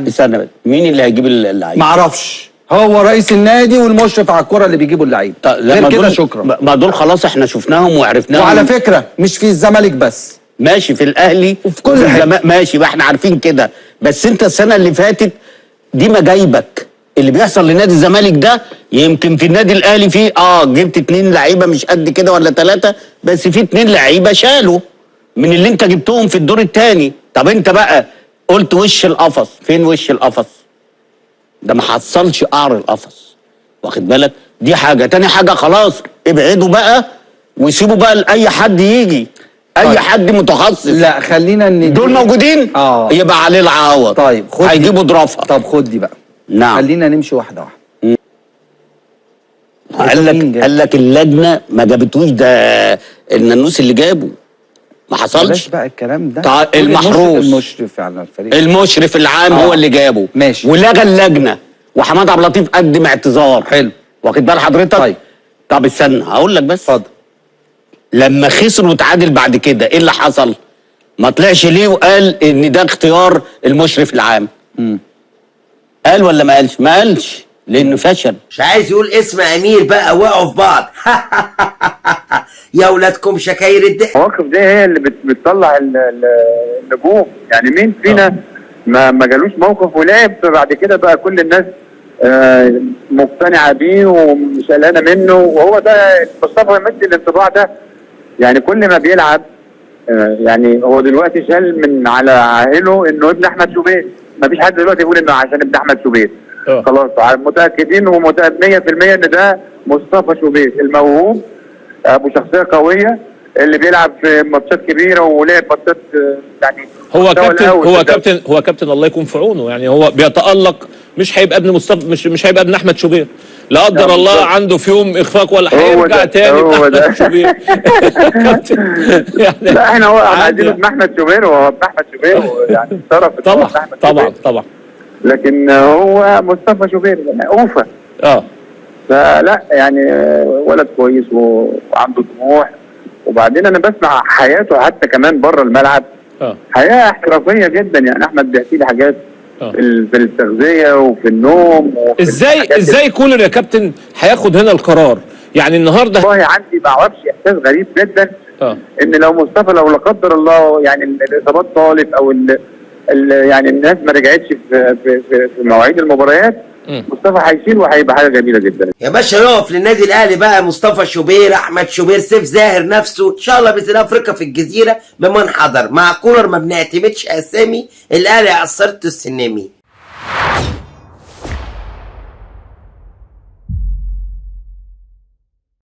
استنى بس، مين اللي هيجيب اللعيب؟ معرفش، هو رئيس النادي والمشرف على الكرة اللي بيجيبوا اللعيب. طيب، لا، غير ما كده دول- شكرا. ما دول خلاص احنا شفناهم وعرفناهم. وعلى فكرة مش في الزمالك بس، ماشي، في الاهلي وفي كل حتة. ماشي بقى، احنا عارفين كده. بس انت السنة اللي فاتت دي ما جايبك اللي بيحصل لنادي الزمالك ده، يمكن في النادي الاهلي فيه جبت 2 لعيبة مش قد كده ولا 3، بس في 2 لعيبة شالوا من اللي انت جبتهم في الدور الثاني. طب انت بقى قلت وش القفص، فين وش القفص ده؟ ما حصلش قعر القفص، واخد بالك؟ دي حاجة. تاني حاجة، خلاص ابعدوا بقى وسيبوا بقى لاي حد يجي، اي طيب. حد متخصص. لا خلينا ان دول موجودين، يبقى عليه العوض. طيب خد دي. هيجيبوا ضرافه. طب خد دي بقى. نعم. خلينا نمشي واحدة واحدة. قال مين لك جاب؟ قال لك اللجنة ما جابتوش، ده النانوس اللي جابه، ما بلاش حصلش. بقى الكلام ده. طيب، قول المحروس. المشرف على الفريق، المشرف العام هو اللي جابه. ماشي. ولغى اللجنة، وحماد عبد اللطيف قدم اعتذار. حلو. واخد بال حضرتك؟ طيب. طب استنى هقول لك بس. اتفضل. لما خسر وتعادل بعد كده ايه اللي حصل؟ ما طلعش ليه وقال ان ده اختيار المشرف العام؟ قال ولا ما قالش؟ ما قالش، لانه فشل. مش عايز يقول اسم امير بقى، وقعوا في بعض. يا ولادكم شكاير الضحك. المواقف دي هي اللي بتطلع النجوم. يعني مين فينا ما جالوش موقف ولعب بعد كده بقى كل الناس مقتنعة بيه ومش قلقانة منه؟ وهو ده مصطفى مدي الانطباع ده، يعني كل ما بيلعب يعني هو دلوقتي شال من على عائلة انه ابن احمد شوبير، ما فيش حد دلوقتي يقول انه عشان ابن احمد شوبير. خلاص متاكدين 100% ان ده مصطفى شوبير الموهوب، ابو شخصية قوية، اللي بيلعب في ماتشات كبيرة ولعب ماتشات يعني هو مستوى كابتن، الأول هو في الدوري. كابتن، هو كابتن، الله يكون في عونه. يعني هو بيتألق، مش هيبقى ابن مصطفى، مش هيبقى ابن احمد شوبير لا قدر الله بالظبط. عنده في يوم اخفاق ولا هو هيرجع ده، تاني هو ابن ده. احمد شوبير. كابتن يعني لا احنا هو احنا عادي عايزينه ابن احمد شوبير، وهو ابن احمد شوبير، يعني شرف إن هو طبعا ابن أحمد طبعا شوبير. طبعا. لكن هو مصطفى شوبير يعني اوفى. فلا يعني ولد كويس وعنده طموح. وبعدين انا بسمع حياته حتى كمان بره الملعب، حياة احترافية جدا. يعني احمد بيحكي لي حاجات في التغذية وفي النوم وفي الحاجات. ازاي كولر يا كابتن هياخد هنا القرار؟ يعني النهارده والله عندي ما اعرفش احساس غريب جدا ان لو مصطفى لو لا قدر الله يعني الاصابات طالت او ال ال يعني الناس ما رجعتش في مواعيد المباريات، مصطفى هيشيل وهيبقى حاجة جميلة جدا. يا باشا يقف للنادي الاهلي بقى مصطفى شوبير، احمد شوبير، سيف زاهر نفسه، ان شاء الله باذن الله افريقيا في الجزيرة بمن حضر. مع كولر ما بنعتمدش اسامي، الاهلي عصرت السنمي.